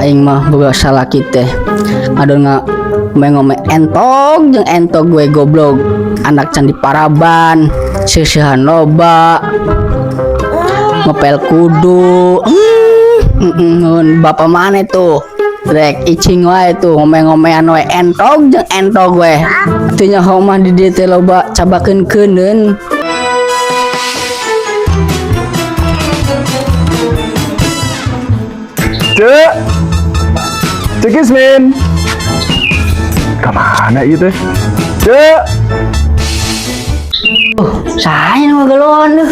Aing mah boga salaki teh. Ngadon ngome-ngome entog jeung entog gue goblok. Anak can diparaban, seuseuhan loba. Ngepel kudu. Bapak mana tuh? Rek icing wae tuh ngome-ngomean we entog jeung entog we. Teu nyaho mah di dieu teh loba cabakeun keuneun. Cek. Cek Ismin. Kemana ieu teh? Cek. Saya nu ngageloan deh.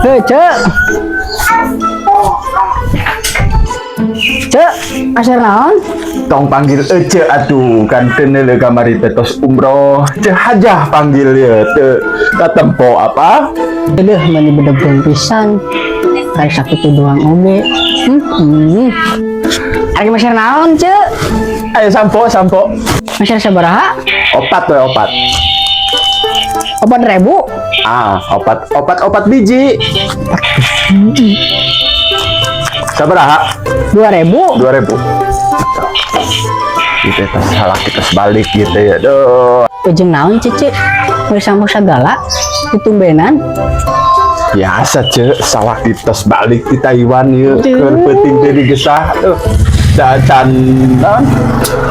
Hei, Cek. Cek, asar naon? Tong panggil Ece atuh kan teu neuleuh kamari teh tos umroh. Cek hajah panggil ye teu katempo apa? Aduh, mani bedegong pisan. Kayak sakit doang oge. Ari meser naon, Cek? Ayo sampo sampo. Meser sabaraha? Opat we opat. 4.000. Ah, opat opat opat biji. Sabaraha? 2.000. 2.000. Itu tas salah kita sebalik gitu ya. Duh. Ujung naon, Cece? Meuli sampo sagala ditumbenan. Biasa cek salah kita balik di Taiwan ya keur peuting teh digesah tuh da can naon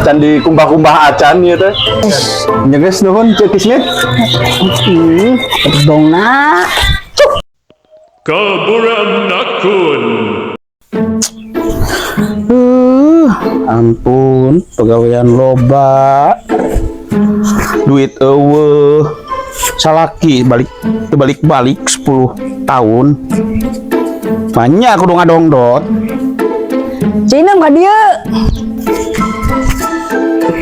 can dikumbah-kumbah acan ieu teh nya geus nuhun Cek Kismet. Bedegongna. Kaburan Nakun. Ampun, pegawaian loba. Duit eueuh. Salaki balik balik-balik 10 tahun. Banyak kudu ngadongdot. Cinem ka dieu.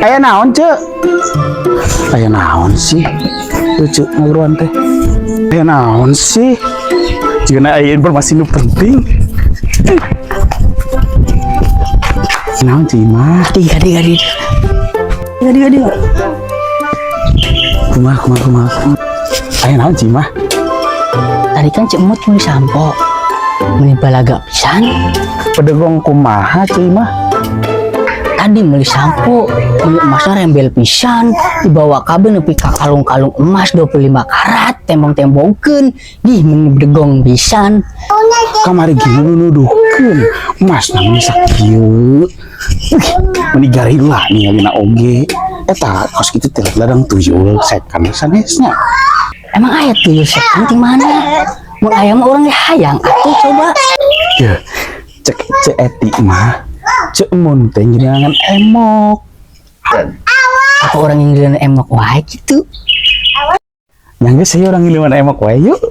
Aya naon, Cek? Aya naon sih? Tuh, Cek, ngageroan teh. Aya naon sih? Jigana aya informasi nu penting. Naon sih mah? Tiga, tiga, tiga. Tiga, tiga, tiga. Kumaha kumaha kumaha. Aya naon sih mah? Tadi kan Cek Mut meuli sampo. Meuli balaga pisan. Pedegong kumaha cuy mah? Tadi meuli sampo, meuli emasnya rembel pisan, dibawa kabeh nepi ka kalung-kalung emas 25 karat, tembong-tembongkeun. Dih meuni bedegong pisan. Kamari gini nu nuduhkeun emas namanya sakieu. Wih, meuni garila ningalina oge. Eta kos kitu teh ladang tuyul second sanesnya. Emang aya tuyul second di mana? Mun aya mah urang ge hayang atuh coba. Ya, cek cek eti mah. Cek mun teh ngiringan emok. Apa orang yang ngiringan emok wae gitu? Yang geus saya orang ngiringan emok wae yuk.